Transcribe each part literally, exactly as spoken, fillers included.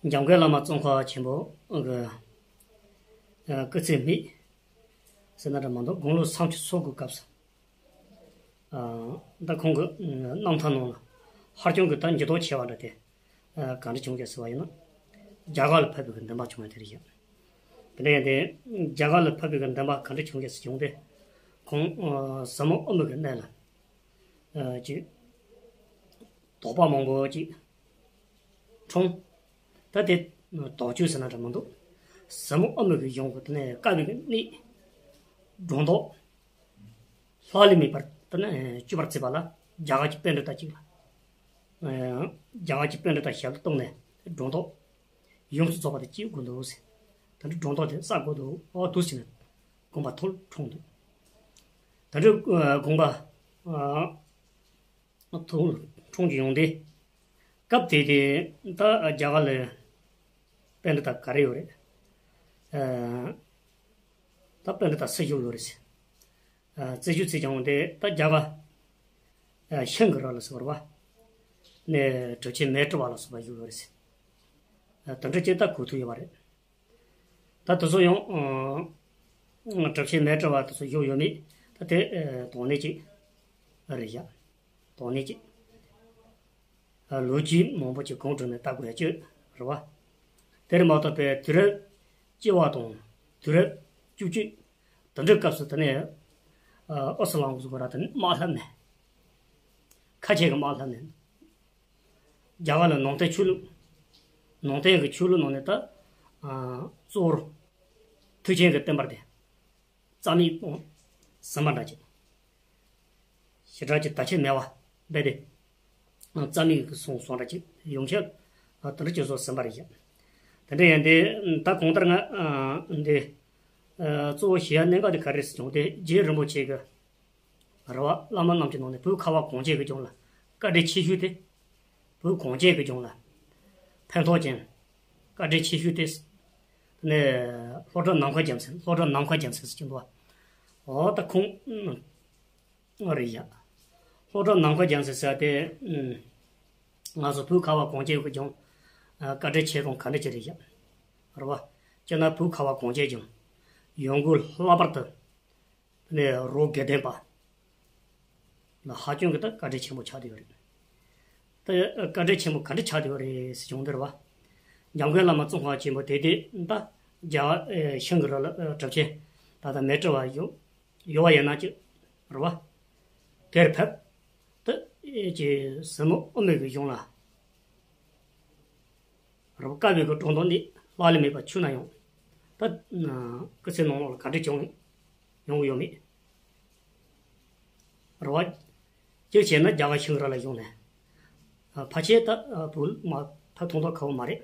འཇམ་མགོན་བླ་མ་ཙོང་ཁ་པ་ཆེན་པོ་གི་སྐུ་ཚེ་སྨད་ཟེར་ན་འདྲ་མི་འདུག་དགུང་ལོ་སུམ་ཅུ་སོ་དགུ་སྐབས་སུ། ད་ཁོང་གི་རྣམ་ཐར་ནང་ལ་ཧ་ཅང་གི་ད་འགྱུར་ལྡོག་ཆེ་བ་འདྲ་དེ་ག་འདྲ་བྱུང་གི་ཟེར་བ་ཡིན་ན། རྒྱ་གར་ལ་ཕེབས་པའི་གི་འདུན་པ་བྱུང་བ་དེ་རེད་ཤག་དེ་ནས་དེ་རྒྱ་གར་ལ་ཕེབས་པའི་གི་འདུན་པ་ག་འདྲ་བྱུང་གི་ཟེར་བྱུང་སྟེ། ཁོང་ཟབ་མོ་དབུ་མའི་གི་གནས་ལ་ཅིག་དོགས་པ་མང་པོ་ཅིག་འཁྲུངས། ད་དེ་དོགས་གཅོད་ཟེར་ན་འདྲ་མི་འདུག་ཟབ་མོ་དབུ་མའི་གི་གཞུང་གི་དེ་ནས་བཀའ་བའི་གི་གནད་སྒྲོ་འདོགས་ལྷག་ལུས་མེད་པར་དེ་ནས་གཅོད་པར་བྱེད་པ་ལ་རྒྱ་གར་གྱི་པཎྜི་ཏ་ཅིག་ལ། རྒྱ་གར་གྱི་པཎྜི་ཏ་ཞལ་དུ་གཏོང་ནས་སྒྲོ་འདོགས་ཡོངས་སུ་རྫོགས་པ་དེ་གཅོད་དགོས་འདུག་ཟེར། ད་འདི་སྒྲོ་འདོགས་དེ་བསག་དགོས་འདུག་ཨོ་འདུག་ཟེར་ནས་དགོངས་པ་ཐོག་འཁྲུངས་འདུག་ད་འདི་དགོངས་པ་ཐོག་འཁྲུངས་ཀྱི་ཡོང་དུས། སྐབས་དེ་དེ་ད་རྒྱ་གར་ལ་པཎྜི་ཏ་ག་རེ་ཡོད་རེད། ད་པཎྜི་ཏ་སུ་བཞུགས་ཡོད་རེད་ཟེར། རྩིས་རྒྱུ་རྩིས་ཀྱང་དེ་ད་རྒྱ་གར་ཤིང་གི་རི་ལ་སོགས་པ་ནས་གྲུབ་ཆེན་མཻ་ཏྲི་པ་ལ་སོགས་པ་བཞུགས་ཡོད་རེད་ཟེར། དེ་འདྲ་ཅིག་ད་གོ་ཐུབ་ཡོད་པ་རེད། ད་དེ་ཚོ་ཡང་གྲུབ་ཆེན་མཻ་ཏྲི་པ་དེ་ཚོ་བཞུགས་ཡོད་མེད་ད་དེ་དོགས་གནས་ཅིག་རེད་ཤག་དོགས་གནས་ཅིག་ལོ་རྒྱུས་མང་པོ་ཅིག་གང་དྲུང་ནས་ལྟ་དགོས་ཡ་ཅིག་རེད་བ། དེར་མ་གཏོགས་པའི་དུས་རབས་བཅུ་བ་དང་དུས་རབས་བཅུ་གཅིག་དེ་འདྲའི་སྐབས་སུ་དེ་ནས་ཨོ་སི་ལང་གུ་གོ་ར་དེ་ནས་དམག་ལྷབ་ནས་ཁ་ཆེ་གི་དམག་ལྷབ་ནས་རྒྱ་གར་ལ་ནང་བསྟན་ཆོས་ལུགས་ནང་བསྟན་གྱི་ཆོས་ལུགས་ནང་ནས་ད་གཙོ་བོར་མཐུ་ཆེན་གྱི་བསྟན་པར་དེ་རྩ་མེད་གཏོང་ཟིན་པ་འདྲ་ཅིག་ཞེ་དྲག་ཅིག་ད་ཆད་མེད་པ་རྦད་དེ་རྩ་མེད་ཀྱི་སོང་སོང་འདྲ་ཅིག་ཡོང་ཤག་དེ་འདྲ་ཅིག་བཟོ་ཟིན་པ་རེད་ཤག་དེ་འདྲ་ཡིན་དེ་ད་གང་ལྟར་ང་འདི་གཙོ་བོ་ཞེས་གནད་འགག་དེ་ག་རེ་ཟེར་བྱུང་སྟེ་རྗེ་རིན་པོ་ཆེ་གི་རེད་བ། བླ་མ་རྣམས་ཀྱི་ནང་ནས་བོད་ཁ་བ་གངས་ཅན་གྱི་ལྗོངས་ལ་བཀའ་དྲིན་ཆེ་ཤོས་དེ། བོད་གངས་ཅན་གྱི་ལྗོངས་ལ་ཕན་ཐོགས་ཅན་བཀའ་དྲིན་ཆེ་ཤོས་དེ། དེ་ནས་སློབ་གྲྭ་ནམ་མཁའ་རྒྱལ་མཚན། སློབ་གྲྭ་ནམ་མཁའ་རྒྱལ་མཚན་ཟེར་གྱི་འདུག་བ། འོ་ད་ཁོང་རེད་ཡ། སློབ་གྲྭ་ནམ་མཁའ་རྒྱལ་མཚན་ཟེར་དེ་ང་ཚོ་བོད་ཁ་བ་གངས་ཅན་གྱི་ལྗོངས་བཀའ་དྲིན་ཆེ་གང་ག་འདྲ་ཅིག་རེད་ཡ། རེད་བ། སྤྱིར་ན་བོད་ཁ་བ་གངས་ཅན་ལྗོངས་ཡོང་སྒོ་ལྷག་པར་དུ། དེ་ནས་རོ་དགེ་ལྡན་པ་ལ་ཧ་ཅང་གི་ད་བཀའ་དྲིན་ཆེན་པོ་ཆགས་བསྡད་ཡོད་རེད། ད་བཀའ་དྲིན་ཆེན་པོ་ག་འདྲ་ཆགས་བསྡད་ཡོད་རེད་ཟེར་བྱུང་དེ་རེད་བ། འཇམ་མགོན་བླ་མ་ཙོང་ཁ་པ་ཆེན་པོ་དེ་དེ་ད་རྒྱ་གར་ཤིང་གི་རི་ལ་གྲུབ་ཆེན་ད་ལྟ་མཻ་ཏྲི་པ་ཡོད་ཡོད་པ་ཡིན་ན་ཅི་རེད་བ། དེར་ཕེབས་ད་ཅི་ཟབ་མོ་དབུ་མའི་གི་གཞུང་ལ། རེད་བ། བཀའ་བའི་གི་སྒྲོ་འདོགས་འདི་ལྷག་ལུས་མེད་པར་ཆོད་ན་ཡང་། ད་སྐུ་ཚེ་ནང་ལོགས་ལ་ག་འདྲ་བྱུང་ཡོང་གི་ཡོད་མེད། རེད་བ། གཅིག་བྱས་ན་རྒྱ་གར་ཤིང་རི་ལ་བཞུགས་ནས། ཕལ་ཆེར་ད་བོད་མ་ཕ་ཐོང་ཐོག་ཁ་བོ་མ་རེད།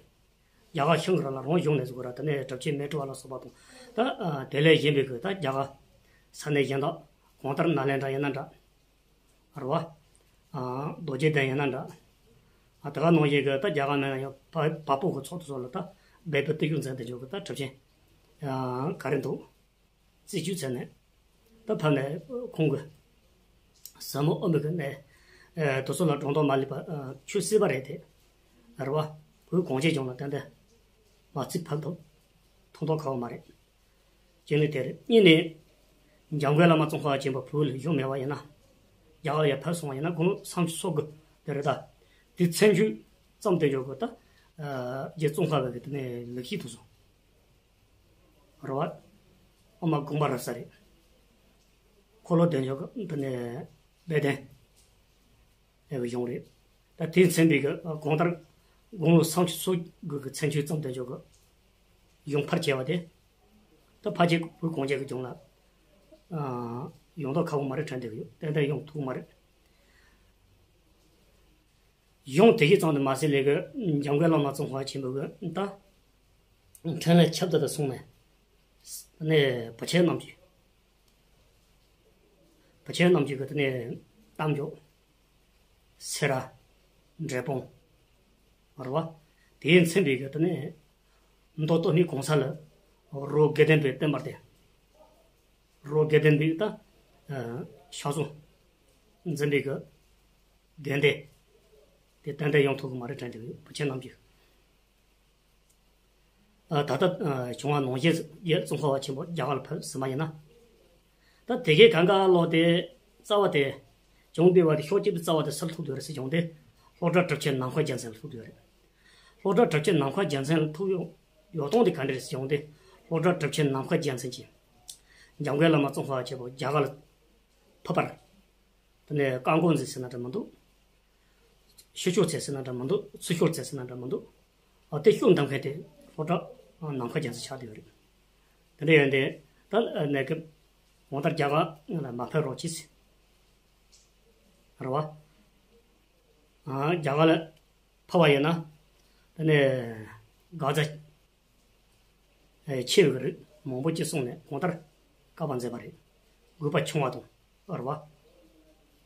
རྒྱ་གར་ཤིང་རི་ལ་རང་བཞུགས་ནས་ཟེར་དགོས་ར། དེ་ནས་གྲུབ་ཆེན་མཻ་ཏྲི་པ་ལ་སོགས་པ་དང་ད་དེ་ལས་གཞན་པའི་གི་ད་རྒྱ་གར་ས་གནས་གཞན་དག་གང་ལྟར་ནཱ་ལེནྡྲ་ཡིན་ན་འདྲ། རེད་བ། རྡོ་རྗེ་གདན་ཡིན་ན་འདྲ། ད་ག་ནང་བཞིན་གི་ད་རྒྱ་གར་ནང་ཡང་བ་བ་སྤུ་གི་ཚོགས་དེ་ཚོ་ལ་ད་སྦས་པའི་བརྟུལ་ཞུགས་མཛད་དེ་འཇོག་གི་ད་གྲུབ་ཆེན་ག་རེ་འདུག་རྩིས་རྒྱུ་ཚད་ནས་ད་ཕབ་ནས་ཁོང་གི་ཟབ་མོ་དབུ་མའི་གི་གནས་དེ་ཚོ་ལ་སྒྲོ་འདོགས་མ་ལུས་པ་ཆོད་སྲིད་པ་རེད་དེ། རེད་བ། བོད་གངས་ཅན་ལྗོངས་ལ་ཏན་ཏན་མ་རྩིས་ཕབ་ཐུབ་ཐོང་ཐོག་ཁ་བོ་མ་རེད། གཅིག་ནི་དེ་རེད། གཉིས་ནི། འཇམ་མགོན་བླ་མ་ཙོང་ཁ་པ་ཆེན་པོ་བོད་ལ་བཞུགས་མེད་པ་ཡིན་ན། རྒྱ་གར་ཡར་ཕེབས་སོང་བ་ཡིན་ན་དགུང་ལོ་སུམ་ཅུ་སོ་དགུ་དེ་རེད་ད། དེ་མཚན་བརྗོད་ཙམ་དུ་འཇོག་དགོས་ད། རྗེ་ཙོང་ཁ་པའི་གི་དེ་ནས་ལེགས་བཤད་དུ་སོང་། རེད་བ། ཨོ་མ་དགོངས་པ་རབ་གསལ་རེད། འཁོར་ལོ་བདེ་མཆོག་གི་དེ་ནས་དཔལ་ལྡན། ཨེ་བའི་གཞུང་རེད། ད་དེས་མཚོན་པའི་གི་གང་ལྟར་དགུང་ལོ་སུམ་ཅུ་སོ་དགུ་གི་མཚན་བརྗོད་ཙམ་དུ་འཇོག་གི་གཞུང་ཕར་བྱས་པ་དེ། ད་ཕལ་ཆེར་བོད་གངས་ཅན་གྱི་ལྗོངས་ལ་ཡོང་མདོག་ཁ་པོ་མ་རེད་དྲན་བསྡད་ཀྱི་ཡོད། ཏན་ཏན་ཡོང་ཐུབ་མ་རེད། གཞུང་དེ་གི་ཙམ་དུ་མ་ཟད་ལས་གི་འཇམ་མགོན་བླ་མ་ཙོང་ཁ་པ་ཆེན་པོ་གི་ད་འཕྲིན་ལས་ཁྱབ་གདལ་དུ་སོང་ནས་ནས་བུ་ཆེན་རྣམས་ཀྱིས། བུ་ཆེན་རྣམས་ཀྱི་གི་དེ་ནས་གཏམ་བརྗོད། སེ་ར། འབྲས་སྤུངས། རེད་བ། དེས་མཚོན་པའི་གི་དེ་ནས་མདོ་སྟོད་སྨད་གང་ས་ལ་རོ་དགེ་ལྡན་པའི་བསྟན་པ་དེ། རོ་དགེ་ལྡན་པའི་ད་ཕྱག་རྫོང་འཛིན་པའི་གི་དགེ་འདུན་དེ་ཏན་ཏན་ཡོང་ཐུབ་གི་མ་རེད་དྲན་དེ་བུ་ཆེན་རྣམས་ཀྱིས། ད་ལྟ་བྱུང་བ་ནང་བཞིན་ཡོད། ཙོང་ཁ་པ་ཆེན་པོ་རྒྱ་གར་ལ་ཕེབས་ཟིན་པ་ཡིན་ན། ད་དེ་གའི་གང་ག་ལོ་དེ་རྩ་བ་དེ་བྱུང་བསྡད་པ་དེ་ཤོག་གཅིག་ཏུ་རྩ་བ་དེ་སུ་ལ་ཐུག་བསྡད་ཡོད་རེད་ཟེར་བྱུང་དེ། སློབ་གྲྭ་གྲུབ་ཆེན་ནམ་མཁའ་རྒྱལ་མཚན་ལ་ཐུག་བསྡད་ཡོད་རེད། སློབ་གྲྭ་གྲུབ་ཆེན་ནམ་མཁའ་རྒྱལ་མཚན་ལ་ཐུག་ཡོད་ཡོད་སྟངས་དེ་ག་འདྲ་རེད་ཟེར་བྱུང་དེ། སློབ་གྲྭ་གྲུབ་ཆེན་ནམ་མཁའ་རྒྱལ་མཚན་གྱིས་འཇམ་མགོན་བླ་མ་ཙོང་ཁ་པ་ཆེན་པོ་རྒྱ་གར་ལ་ཕེབས་པར། དེ་ནས་བཀའ་འགོ་འཛིན་ཟེར་ན་འདྲ་མི་འདུག་ཞུ་ཞུ་བྱས་ཟེར་ན་འདྲ་མི་འདུག་ཚུར་ཞུ་བྱས་ཟེར་ན་འདྲ་མི་འདུག་ཨ་དེ་ཤུགས་འདོན་མཁན་དེ་སློབ་གྲྭ་ནམ་མཁའ་རྒྱལ་མཚན་ཆགས་བསྡད་ཡོད་རེད། དེ་འདྲ་ཡིན་དེ་ད་གནས་སྐབས་གང་ལྟར་རྒྱ་གར་ལ་མ་ཕེབས་རོགས་གྱིས། རེད་བ། ཨ་རྒྱ་གར་ལ་ཕེབས་པ་ཡིན་ན། དེ་ནས་དགག་བྱ་ཆེ་བའི་རིགས་མང་པོ་ཅིག་གསུངས་ནས་གང་ལྟར་བཀག་པ་མཛད་པ་རེད། དགོས་པ་ཆུང་བ་དང་། རེད་བ།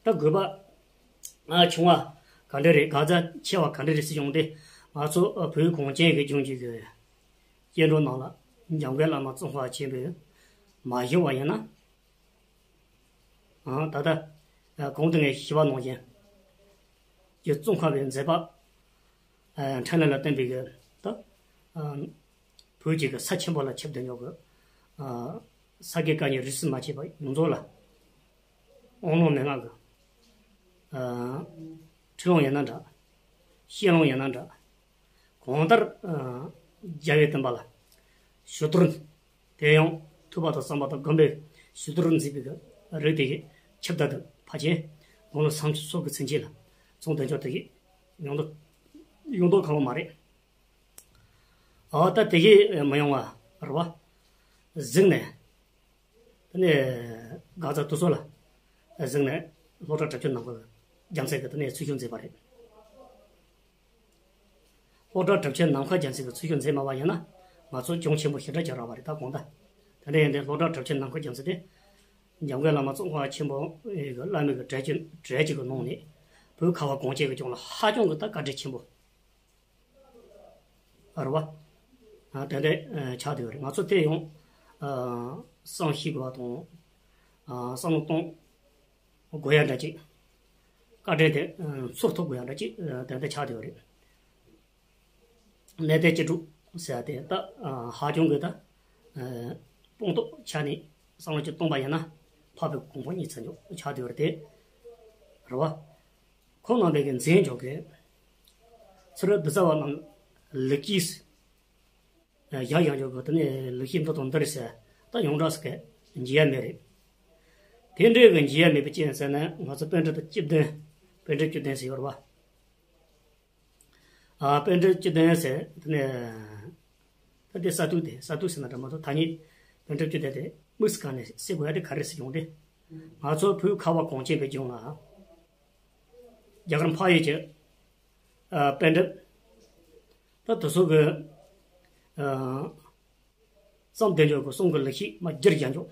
ད་དགོས་པ་ཨ་ཆུང་བ་ག་འདྲ་རེད། དགག་བྱ་ཆེ་བ་ག་འདྲ་རེད་ཟེར་བྱུང་སྟེ། ང་ཚོ་ཨ་བོད་གངས་ཅན་གྱི་ལྗོངས་ཀྱི་གི་སྐྱེ་འགྲོ་རྣམས་ལ་འཇམ་མགོན་བླ་མ་ཙོང་ཁ་པ་ཆེན་པོས་མ་ཞུས་པ་ཡིན་ན། ཨ་ད་ལྟ་ཨ་གོང་དུ་ངས་ཞུས་པ་ནང་བཞིན་གྱི་ཙོང་ཁ་པའི་མཛད་པ་ཨ་འཕྲིན་ལས་ལ་བརྟེན་པའི་གི་ད་ཨ་བོད་ཀྱི་གི་ས་ཆེན་པོ་ལ་ཁྱབ་བསྡད་ཉོག་གི་ཨ་ས་དགེ་བཀའ་རྙིང་རིས་སུ་མ་ཆད་པ་ཡོངས་རྫོགས་ལ་དབང་ལུང་མན་ངག་གི་ཨ་ཁྲིད་ལུང་ཡིན་ན་འདྲ། བཤད་ལུང་ཡིན་ན་འདྲ། གང་ལྟར་ཨ་རྒྱལ་བའི་བསྟན་པ་ལ་ཞུ་གཏུག་དེ་ཡང་ཐུབ་པ་དང་བསམ་པ་དང་སྒོམ་པའི་ཞུ་གཏུག་མཛད་པའི་རིགས་དེ་གི་ཁྱབ་བརྡལ་དུ་ཕལ་ཆེར་དགུང་ལོ་སུམ་ཅུ་སོ་དགུ་ཚུན་ཆད་ལ་ཙོང་དོན་གྲུབ་དེ་གི་ཡོང་མདོག་ཡོང་མདོག་ཁ་པོ་མ་རེད། ཨ་ད་དེ་གི་མི་ཡོང་བ་རེད་བ། གཟིགས་ནས། དེ་ནས་དགག་བྱ་དེ་ཚོ་ལ་གཟིགས་ནས་སློབ་གྲྭ་གྲུབ་ཆེན་ནམ་མཁའ་རྒྱལ་མཚན་གྱིས་དེ་ནས་ཚུར་ཞུ་མཛད་པ་རེད། སློབ་གྲྭ་གྲུབ་ཆེན་ནམ་མཁའ་རྒྱལ་མཚན་གྱིས་ཚུར་ཞུ་མཛད་མ་པ་ཡིན་ན་ང་ཚོ་གྱོང་ཆེན་པོ་ཞེ་དྲག་རྒྱག་རག་པ་རེད། ད་གང་ལྟར་དེ་འདྲ་ཡིན་དུས་སློབ་གྲྭ་གྲུབ་ཆེན་ནམ་མཁའ་རྒྱལ་མཚན་དེ་འཇམ་མགོན་བླ་མ་ཙོང་ཁ་པ་ཆེན་པོ་ཡི་གི་བླ་མའི་གི་གྲལ་གྱི་གྲལ་གཅིག་གི་ནང་ནས་བོད་ཁ་བ་གངས་ཅན་གྱི་ལྗོངས་ལ་ཧ་ཅང་གི་ད་བཀའ་དྲིན་ཆེན་པོ། རེད་བ། ཨ་དེ་འདྲ་ཨ་ཆགས་བསྡད་ཡོད་རེད། ང་ཚོ་དེ་ཡང་ཨ་བསམ་ཤེས་དགོས་པ་དང་། ཨ་བསམ་བློ་གཏོང་དགོས་ཡ་འདྲ་ཅིག་བཀའ་དྲིན་དེ་ཨ་ཚོར་ཐུབ་དགོས་ཡ་འདྲ་ཅིག་ཨ་དེ་འདྲ་ཆགས་བསྡད་ཡོད་རེད། གནས་བརྟན་ཅི་སྒྲུབ་ཟེར་ཡ་དེ་ད་ཨ་ཧ་ཅང་གི་ད་ཨ་སྤོང་ཐོབ་ཆ་ནས་བསམ་བློ་ཅིག་གཏོང་པ་ཡིན་ན་འཕགས་པའི་གོ་འཕང་གཉིས་ཚར་འཇོག་ཆགས་བསྡད་ཡོད་རེད་དེ། རེད་བ། ཁོང་རྣམ་པས་ཀྱི་མཛད་འཇོག་གི་ཚུར་གདུལ་བྱ་བ་རྣམས་ལེགས་སྐྱེས་ཡར་ཡང་འཇོག་གི་དེ་ནས་ལེགས་སྐྱེས་འདི་དང་འདི་རེད་ཟེར་ད་ཡོངས་གྲགས་སུ་གི་འཇལ་ཡ་མེད་རེད། དེ་འདྲའི་གི་འཇལ་ཡ་མེད་པའི་རྐྱེན་ཟེར་ན་ང་ཚོ་པཎ་གྲུབ་དང་བཅུ་བདུན། པཎ་གྲུབ་བཅུ་བདུན་ཟེར་ཡོད་རེད་བ། ཨ་པཎ་གྲུབ་བཅུ་བདུན་ཟེར་དེ་ནས་ད་དེ་ས་ཐུག་དེ་ས་ཐུག་ཟེར་ན་འདྲ་མ་གཏོགས་ཐ་སྙད་པཎ་གྲུབ་བཅུ་བདུན་དེ་དམིགས་སུ་བཀར་ནས་ཟེར་དགོས་ཡ་དེ་ག་རེ་ཟེར་ཡོང་དེ། ང་ཚོ་བོད་ཁ་བ་གངས་ཅན་པའི་ལྗོངས་ལ་རྒྱ་གར་འཕགས་ཡུལ་གྱི་ཨ་པཎ་གྲུབ་ད་དེ་ཚོ་གི་ཨ་བསམ་གཏན་འཇོག་གི་གསུང་གི་ལེགས་བཤད་མར་བསྒྱུར་བཞག་འཇོག་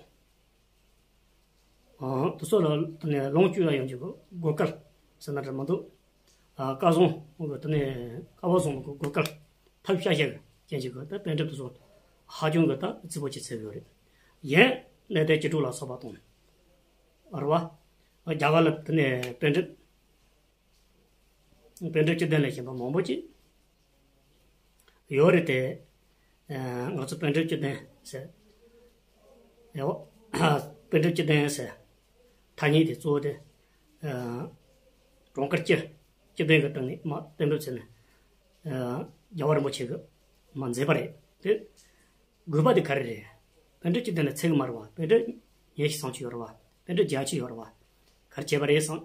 ཨང་། དེ་ཚོ་ལ་དེ་ནས་ལོངས་སྤྱོད་ཡ་ཡོང་རྒྱུ་གི་གོ་སྐལ་ཟེར་ན་འདྲ་མི་འདུག་ཨ་བཀའ་བཟང་གི་དེ་ནས་བཀའ་བ་བཟང་གི་གོ་སྐལ་ཐབས་ཤ་ཤ་གི་རྐྱེན་གྱིས་གི་ད་པཎ་གྲུབ་དེ་ཚོ་ཧ་ཅང་གི་ད་རྩི་པོ་ཆེ་ཚད་ཡོད་རེད། ཡིན་ནའི་དེ་གནས་བརྟན་ཅི་སྒྲུབ་ལ་སོགས་པ་དང་། རེད་བ། རྒྱ་གར་ལ་དེ་ནས་པཎ་གྲུབ། པཎ་གྲུབ་བཅུ་བདུན་ལས་གཞན་པ་མང་པོ་ཅིག་ཡོད་རེད་དེ། ཨ་ང་ཚོ་པཎ་གྲུབ་བཅུ་བདུན་ཟེར། ཡོ། པཎ་གྲུབ་བཅུ་བདུན་ཟེར། ཐ་སྙད་དེ་གཙོ་བོ་དེ། ཨ་གྲངས་ཀར་བཅུ། བཅུ་བདུན་གྱི་སྟེང་ནས་མར་གཏན་འབེབས་བྱས་ནས། ཨ་རྒྱལ་བ་རིན་པོ་ཆེ་གིས་མར་མཛད་པ་རེད་དེ། དགོས་པ་དེ་ག་རེ་རེད། པཎ་གྲུབ་བཅུ་བདུན་ལ་ཚད་གི་མ་རེད་བ། པཎ་གྲུབ་ཉི་ཤུ་སུམ་ཅུ་ཡོད་རེད་བ། པཎ་གྲུབ་བརྒྱད་ཅུ་ཡོད་རེད་བ། ག་རེ་བྱས་པ་རེད་བསམ།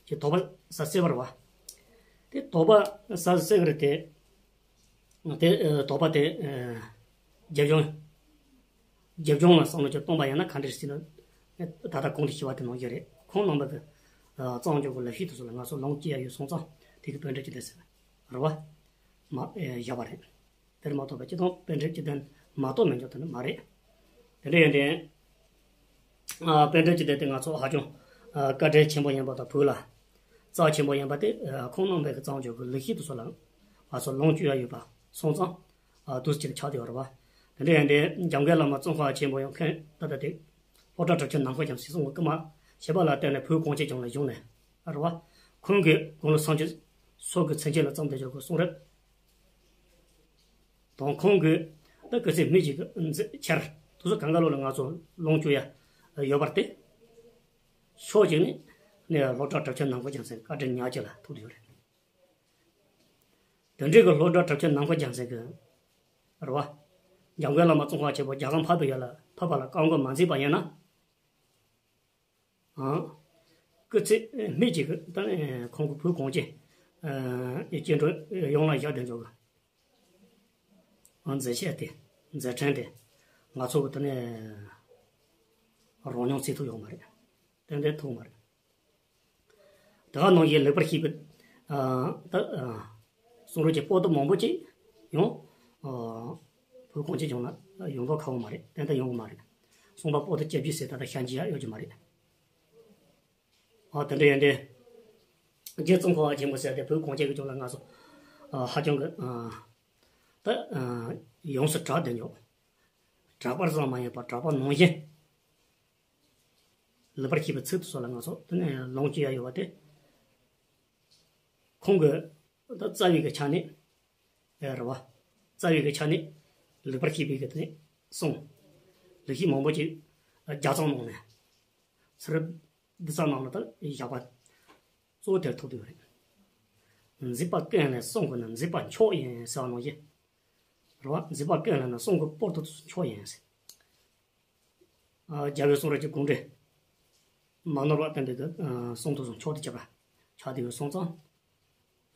ཅིག་དོགས་པ་ཟ་སྲིད་པ་རེད་བ། དེ་དོགས་པ་ཟ་སྲིད་གི་རེད་དེ། དེ་ཨ་དོགས་པ་དེ་ཨ་རྒྱབ་ལྗོངས། རྒྱབ་ལྗོངས་ལ་བསམ་བློ་ཅིག་གཏོང་པ་ཡིན་ན་ག་འདྲ་ཞིག་ན། ད་ལྟ་གོང་དུ་ཞུས་པ་དེ་ནང་བཞིན་རེད། ཁོང་རྣམ་པ་གི་ཨ་བསམ་བློ་ཅིག་གི་ལེགས་བཤད་དེ་ཚོ་ལ་ང་ཚོ་ལོངས་སྤྱོད་ཡ་ཡོད་སོང་ཙང་དེ་གི་པཎ་གྲུབ་བཅུ་བདུན་ཟེར་རེད་བ། མ་ཨེ་བཞག་པ་རེད། དེར་མ་གཏོགས་པ་སྤྱིར་བཏང་པཎ་གྲུབ་བཅུ་བདུན་མ་གཏོགས་མི་འཇོག་ཐུབ་ནི་མ་རེད། དེ་འདྲ་ཡིན་དུས། ཨ་པཎ་གྲུབ་བཅུ་བདུན་དེ་ང་ཚོ་ཧ་ཅང་ཨ་བཀའ་དྲིན་ཆེན་པོ་ཡིན་པ་དང་བོད་ལ་རྩ་ཆེན་པོ་ཡིན་པ་དེ་ཨ་ཁོང་རྣམ་པའི་གི་བསམ་བློ་གི་ལེགས་བཤད་དེ་ཚོ་ལ་ང་ཚོ་ལོངས་སྤྱོད་ཡ་ཡོད་པ་སོང་ཙང་ཨ་འདུག་སེ་ཆགས་བསྡད་ཡོད་རེད་བ། དེ་འདྲ་ཡིན་དུས་འཇམ་མགོན་བླ་མ་ཙོང་ཁ་པ་ཆེན་པོ་ཡང་མཁན་ད་ལྟ་དེ་སློབ་གྲྭ་གྲུབ་ཆེན་ནམ་མཁའ་རྒྱལ་མཚན་གསུང་གི་སྐུལ་མ་བྱས་པ་ལ་བརྟེན་ནས་བོད་གངས་ཅན་ལྗོངས་ལ་བཞུགས་ནས་རེད་བ། ཁོང་གིས་དགུང་ལོ་སུམ་ཅུ་སོ་དགུ་ཚུན་ཆད་ལ་བརྩམས་བསྡད་ཡོད་གི་གསུང་རབ་དང་ཁོང་གི་ ད་སྐུ་ཚེ་སྨད་ཀྱི་མཛད་འཆར་དེ་ཚོ་གང་ག་ལོ་ལ་ང་ཚོ་ལོངས་སྤྱོད་ཡ་ཡོད་པར་བརྟེན། ཕྱོགས་གཅིག་ནས་ནས་སློབ་གྲྭ་གྲུབ་ཆེན་ནམ་མཁའ་རྒྱལ་མཚན་བཀའ་དྲིན་ཉག་གཅིག་ལ་ཐུག་བསྡད་ཡོད་རེད། དེ་འདྲའི་གི་སློབ་གྲྭ་གྲུབ་ཆེན་ནམ་མཁའ་རྒྱལ་མཚན་གི་རེད་བ། འཇམ་མགོན་བླ་མ་ཙོང་ཁ་ཆེན་པོ་རྒྱ་གར་འཕགས་པའི་ཡུལ་ལ་ཕེབས་པ་ལ་བཀའ་དགོངས་མ་མཛད་པ་ཡིན་ན། ཨང་། སྐུ་ཚེ་སྨད་ཀྱི་གི་ད་ཁོང་གི་བུ་གོང་ཆེན་སྐྱེ་འགྲོ་ཡོངས་ལ་བཞག་དེ་འཇོག་གི། ཨང་། མཛད་ཆས་དེ། མཛད་འཕྲིན་དེ། ང་ཚོ་གི་ད་ནས་རོ་མྱོང་བྱེད་ཐུབ་ཡོད་མ་རེད། ཏན་ཏན་ཐུབ་མ་རེད། དེ་ག་ནང་བཞིན་ལེགས་པར་ཤེས་པའི། ཨ། ད། ཨ། གསུང་རབ་ཀྱི་པོ་ཏི་མང་པོ་ཅིག་ཡང་། ཨ། བོད་གངས་ཅན་ལྗོངས་ལ་ཡོང་མདོག་ཁ་པོ་མ་རེད། ཏན་ཏན་ཡོང་གི་མ་རེད། གསུང་པ་པོ་ཏི་བཅོ་བརྒྱད་ཟེར་ད་ལྟ་ཤན་གྱི་ཡ་ཡོད་ཀྱི་མ་རེད། ཨ། དེ་འདྲ་ཡིན་དུས། རྗེ་ཙོང་ཁ་པ་ཆེན་པོ་ཟེར་དེ་བོད་གངས་ཅན་གྱི་ལྗོངས་ལ་ང་ཚོ། ཨ། ཧ་ཅང་གི། ཨ། ད། ཨ། ཡོངས་སུ་གྲགས་བསྡད་མྱོང་། གྲགས་པ་ཙམ་མ་ཡིན་པར་གྲགས་པ་ནང་བཞིན། ལེགས་པར་ཤེས་པའི་ཚིག་དེ་ཚོ་ལ་ང་ཚོ་དེ་ནས་ལོངས་སྤྱོད་ཡ་ཡོད་པ་དེ། ཁོང་གི་ད་རྩ་བའི་གི་ཆ་ནས། ཨེ། རེད་བ། རྩ་བའི་གི་ཆ་ནས་ལེགས་པར་ཤེས་པའི་གི་དེ་ནས་གསུང་། ལེགས་བཤད་མང་པོ་ཅིག་རྒྱ་ཚང་ནང་ནས་ཚུར་འདི་ཚང་ནང་ལ་ད་བཞག་པ་གཙོ་བོ་དེར་ཐུག་བསྡད་ཡོད་རེད། མཛད་པ་ཀུན་ལས་གསུང་དགོས་ན་མཛད་པ་མཆོག་ཡིན་ཟེར་བ་ནང་བཞིན། རེད་བ། མཛད་པ་ཀུན་ལས་ན་གསུང་དགོས་པོ་ཏི་མཆོག་ཡིན་ཟེར། ཨ། རྒྱལ་བའི་གསུང་རབ་ཀྱི་དགོངས་འགྲེལ། མ་ནོར་བ་བསྟན་པའི་གི། ཨ། གསུང་དེ་ཚོ་མཆོག་ཏུ་གྱུར་པ་ཆགས་བསྡད་ཡོད་སོང་ཙང་།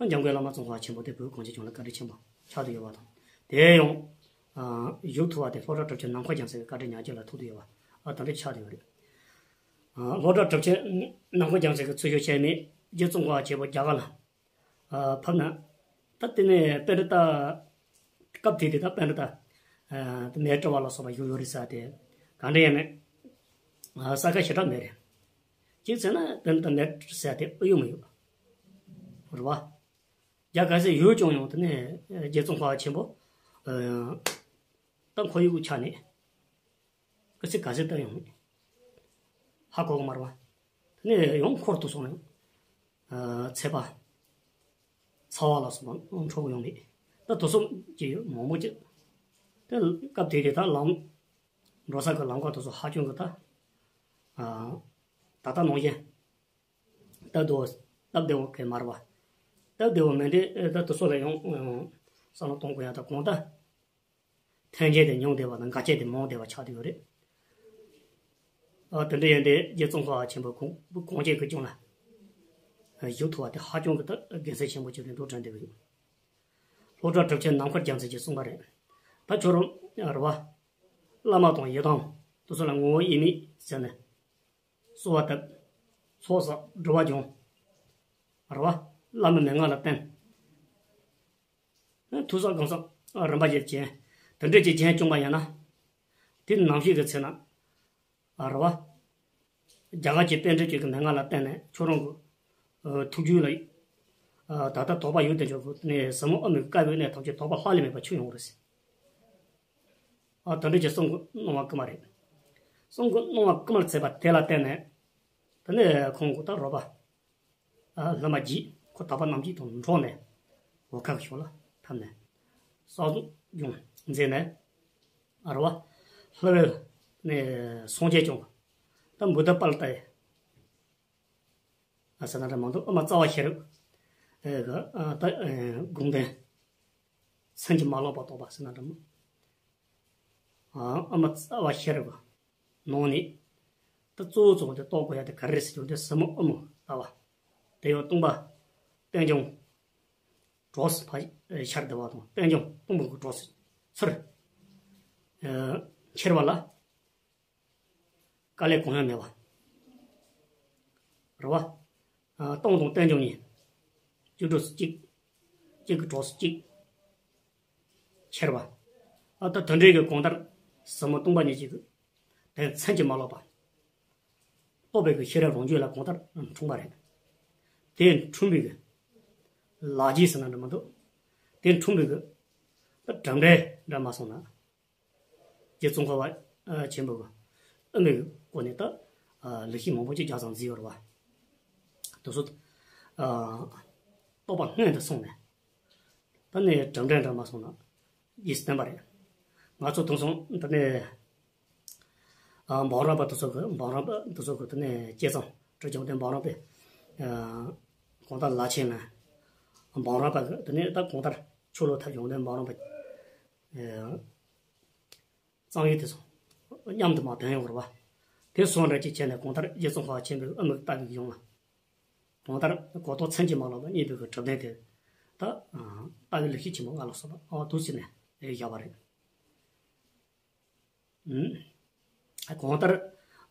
ཨ། འཇམ་མགོན་བླ་མ་ཙོང་ཁ་པ་ཆེན་པོ་དེ་བོད་གངས་ཅན་ལྗོངས་ལ་བཀའ་དྲིན་ཆེན་པོ་ཆགས་བསྡད་ཡོད་པ་དང་། དེ་ཡང་། ཨ། བཞུགས་ཐུབ་པ་དེ་སློབ་གྲྭ་གྲུབ་ཆེན་ནམ་མཁའ་རྒྱལ་མཚན་གྱི་བཀའ་དྲིན་ཉག་གཅིག་ལ་ཐུག་བསྡད་ཡོད་པ། ཨ། དེ་འདྲ་ཆགས་བསྡད་ཡོད་རེད། ཨ། སློབ་གྲྭ་གྲུབ་ཆེན་ནམ་མཁའ་རྒྱལ་མཚན་གྱི་འཚོལ་ཞིབ་བྱས་ནས་རྗེ་ཙོང་ཁ་པ་ཆེན་པོ་རྒྱ་གར་ལ། ཨ། ཕབ་ན། ད་དེ་ནས་པཎྜི་ཏ། སྐབས་དེ་དུས་ད་པཎྜི་ཏ། ཨ། དེ་མེ་ཏྲི་བ་ལ་སོགས་པ་བཞུགས་ཡོད་རེད་ཟེར་ཏེ། གང་འདྲ་ཡིན་མིན། ཨ། གསལ་ཁ་ཞེ་དྲག་མེད་རེད། གཅིག་བྱས་ན་པཎྜི་ཏ་མེ་ཏྲི་ཟེར་ཏེ་ཨེ་ཡོད་མི་ཡོད། རེད་བ། རྒྱ་གར་ཟེར་ཡོད་ཀྱང་ཡང་དེ་ནས་རྗེ་ཙོང་ཁ་པ་ཆེན་པོ། ཨ། ད་ཁོར་ཡུག་ཆ་ནས། སྐུ་ཚེ་ག་ཚོད་བཏང་ཡོང་མིན་ཧ་གོ་གི་མ་རེད་བ། དེ་ནས་ཡང་འཁོར་དུ་སོང་ནས། ཨ། ཚད་པ། ཚ་བ་ལ་སོགས་པ་འཕྲོག་ཡོང་མེད། ད་དེ་ཚོ་ཅི་ཡོད་མང་པོ་ཅིག་དེ་སྐབས་དེ་དུས་ད་ལམ། འགྲོ་ས་གི་ལམ་ཁ་དེ་ཚོ་ཧ་ཅང་གི་ད། ཨ། ད་ལྟ་ནང་བཞིན། སྟབས་བདེ་བོ། སྟབས་བདེ་བོ་གང་ཡང་མ་རེད་བ། སྟབས་བདེ་བོ་མིན་ཏེ། ཨ། ད་དེ་ཚོ་ལ་ཡང་། ཨ། བསམ་བློ་གཏོང་དགོས་ཡ་ད་གང་ལྟར། ཐོན་སྐྱེད་དེ་ཉུང་བསྡད་པ་དང་འགལ་རྐྱེན་དེ་མང་བསྡད་པ་ཆགས་བསྡད་ཡོད་རེད། ཨ། དེ་འདྲ་ཡིན་དུས་རྗེ་ཙོང་ཁ་པ་ཆེན་པོ་གོང་། གངས་ཅན་གྱི་ལྗོངས་ལ་བཞུགས་ཐུབ་པ་དེ་ཧ་ཅང་གི་ད་དགེ་མཚན་ཆེན་པོ་ཅིག་རེད་འདུག་དྲན་བསྡད་ཀྱི་ཡོད། སློབ་གྲྭ་གྲུབ་ཆེན་ནམ་མཁའ་རྒྱལ་མཚན་གྱིས་གསུངས་པ་རེད། ད་ཁྱོད་རང་། ཨ། རེད་བ། བླ་མ་དང་ཡི་དམ་དེ་ཚོ་ལ་ངོ་བོ་དབྱེར་མེད་ཟེར་ནས། གསོལ་བ་བཏབ། ཚོགས་བསགས། སྒྲུབ་པ་སྦྱོང་། རེད་བ། བླ་མའི་མན་ངག་ལ་བརྟེན། ཐུགས་བསམ་དགོངས་བསམ་རིམ་པ་བཞིན་བྱས། དེ་འདྲ་ཅིག་རྒྱུན་བསྐྱངས་པ་ཡིན་ན། དེ་ནམ་ཞིག་གི་ཚེ་ན། ཨ། རེད་བ། རྒྱ་གར་གྱི་པཎྜི་ཏ་ཅིག་གི་མན་ངག་ལ་བརྟེན་ནས་ཁྱོད་རང་གི། ཨ། ཐུགས་རྒྱུད་ལ། ཨ། ད་ལྟ་དོགས་པ་ཡོད་དེ་ཆོག་གི་ནས་ཟབ་མོ་དབུ་མའི་བཀའ་བའི་གནས་ཐམས་ཅད་དོགས་པ་ལྷག་ལས་མེད་པ་ཆོད་ཡོང་རེད་ཟེར། ཨ། དེ་འདྲ་ཅིག་གསུང་གི་གནང་བ་སྐུལ་མ་རེད། གསུང་གི་གནང་བ་སྐུལ་མ་མཛད་པ་དེ་ལ་བརྟེན་ནས། དེ་ནས་ཁོང་གི་ད་རོགས་པ། ཨ། སློབ་མ་བརྒྱད། ཁོ་དག་པ་རྣམ་བསྒྱིངས་དང་འགྲོགས་ནས། འོལ་ཁ་གི་ཕྱོགས་ལ་ཐབས་ནས། བསགས་སྦྱོང་མཛད་ནས། ཨ། རེད་བ། ལྷ་བོད་ནས་སངས་རྒྱས་བྱུང་། ད་བུདྡྷ་པཱ་ལི་ཏ། ཨ། ཟེར་ན་འདྲ་མི་འདུག་དབུ་མ་རྩ་བ་ཤེས་རབ། ཨེ། གི། ཨ། ད། ཨེ། དགོངས་དོན། མཚན་གྱིས་མ་ལོག་པར་རྟོགས་པ་ཟེར་ན་འདྲ་མོ། ཨ། དབུ་མ་རྩ་བ་ཤེས་རབ་ཀྱི་ནང་ནས། ད་གཙོ་བོ་གཙོ་བོ་དེ་རྟོགས་དགོས་ཡ་དེ་ག་རེ་རེད་ཟེར་རྒྱུ་དེ་ཟབ་མོ་དབུ་མའི་ལྟ་བ། དེ་ཡང་སྟོང་པ་རྟེན་འབྱུང་གྲོགས་སུ་ཕར་ཤར་བསྡད་པ་དང་། རྟེན་འབྱུང་སྟོང་པ་གི་གྲོགས་སུ་ཚུར། ཨ། འཁྱེར་བ་ལ། དཀའ་ལས་གང་ཡང་མེད་པ། རེད་བ། ཨ། སྟོང་དང་རྟེན་འབྱུང་གཉིས། གཅིག་གྲོགས་སུ་གཅིག་གཅིག་གི་གྲོགས་སུ་གཅིག་འཁྱེར་བ། ཨ། ད་དེ་འདྲའི་གི་གང་ལྟར་ཟབ་མོ་སྟོང་པ་ཉིད་ཀྱི་དོན་མཚན་གྱིས་མ་ལོག་པ། རྟོགས་པའི་གི་ཤེས་རབ་རང་རྒྱུད་ལ་གང་ལྟར་འཁྲུངས་པ་རེད། དེ་འཁྲུངས་པའི་གི་ལག་རྗེས་ཟེར་ན་འདྲ་མི་འདུག་དེ་འཁྲུངས་པའི་གི་ད་གྲུབ་འབྲས་འདྲ་མ་སོང་ན། རྗེ་ཙོང་ཁ་པ་ཆེན་པོ་གི་དབུ་མའི་སྐོར་ནས་ད། ཨ། ལེགས་བཤད་མང་པོ་ཅིག་རྒྱག་ཙམ་མཛད་ཡོད་རེད་བ། དེ་ཚོ། ཨ། རྟོགས་པ་སྔོན་དུ་སོང་ནས། ད་ནི་གྲུབ་འབྲས་འདྲ་མ་སོང་ན། རྗེས་སུ་བསྟན་པ་རེད། ང་ཚོ་དེང་སང་དེ་ནས་ཨ་འབུམ་རམས་པ་དེ་ཚོ་གི་འབུམ་རམས་པ་དེ་ཚོ་གི་དེ་ནས་བསྐྱེད་རྫོགས་སྤྲུལ་བཅོམ་ལྡན་འབུམ་རམས་པའི་ཨ་གང་ལྟར་ལ་ཆེན་ན་འབུམ་རམས་པ་གི་དེ་ནས་ད་གང་ལྟར་ཆོས་ལུགས་ཐབས་བཅོམ་ལྡན་འབུམ་རམས་པ་ཨ་གཙང་ཡིག་དེ་ཚོ་མཉམ་དུ་མ་འདོན་ཡོང་བ་རེད་བ། དེ་སོང་འདྲ་ཅིག་བྱས་ནས་གང་ལྟར་རྗེ་ཙོང་ཁ་པ་ཆེན་པོའི་དབུ་མའི་ལྟ་བའི་ཡོངས་ལ། གང་ལྟར་གོ་རྟོགས་ཚད་ཀྱིས་མ་ལོག་པ་རྙེད་པའི་གི་གྲུབ་དོན་དེ། ད་ལྟ་བའི་ལེགས་བཤད་ཆེན་པོ་ལྔ་ལ་སོགས་པ་ཨོ་འདུག་ཟེར་ནས་བཞག་པ་རེད། ཨུམ། གང་ལྟར་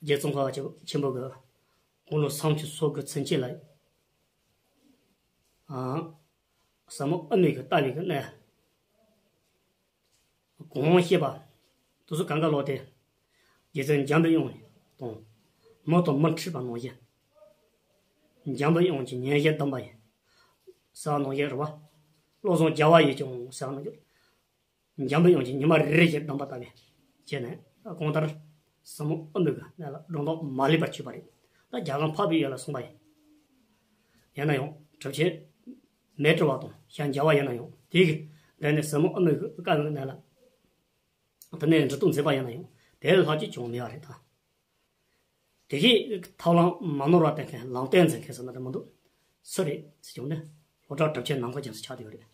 རྗེ་ཙོང་ཁ་པ་ཆེན་པོ་གི་དགུང་ལོ་སུམ་ཅུ་སོ་དགུ་ཚུན་ཆད་ལ། ཨ་ཟབ་མོ་དབུ་མའི་གི་ལྟ་བའི་གི་གནད། གོང་བཤད་པ། དེ་ཚོ་གང་ག་ལོག་སྟེ། རྗེ་བཙུན་འཇམ་པའི་དབྱངས་དང་། མི་དང་མི་འཕྲད་པ་ནང་བཞིན། འཇམ་པའི་དབྱངས་ཀྱི་ཉིན་བཞིན་སྡོམ་པ་ཡིན། ཟེར་བ་ནང་བཞིན་རེད་བ། བློ་བཟང་རྒྱལ་བ་ཡིས་ཀྱང་ཟེར་བ་ནང་བཞིན། འཇམ་པའི་དབྱངས་ཀྱི་ཉི་མ་རེ་རེ་བཞིན་སྡོམ་པ་ལྟ་བུ་བྱས་ནས་གང་ལྟར་ཟབ་མོ་དབུ་མའི་གི་གནད་ལ་སྒྲོ་འདོགས་མ་ལུས་པར་གཅོད་པ་རེད། ད་རྒྱལ་ཁམས་འཕགས་པའི་ཡུལ་ལ་གསུངས་པ་ཡིན། ཡིན་ན་ཡང་གྲུབ་ཆེན་མཻ་ཏྲི་པ་དང་ཞང་རྒྱལ་བ་ཡིན་ན་ཡང་དེ་གི་འདི་ནས་ཟབ་མོ་དབུ་མའི་གི་བཀའ་བའི་གནད་ལ་དེ་ནས་འབྲི་དུ་འཛིན་པ་ཡིན་ན་ཡང་དེ་ལས་ལྷག་ཅིག་ཀྱང་མེད་པ་རེད་ད། དེ་གི་ཐབས་ལམ་མ་ནོར་བ་བསྟེན་མཁན་ལམ་སྟོན་འཛིན་མཁན་ཟེར་ན་དེ་མི་འདུག་སུ་རེད་ཟེར་ཀྱང་ནི་སློབ་གྲྭ་གྲུབ་ཆེན་ནམ་མཁའ་རྒྱ་མཚོ་ཆགས་བསྡད་ཡོད་རེད།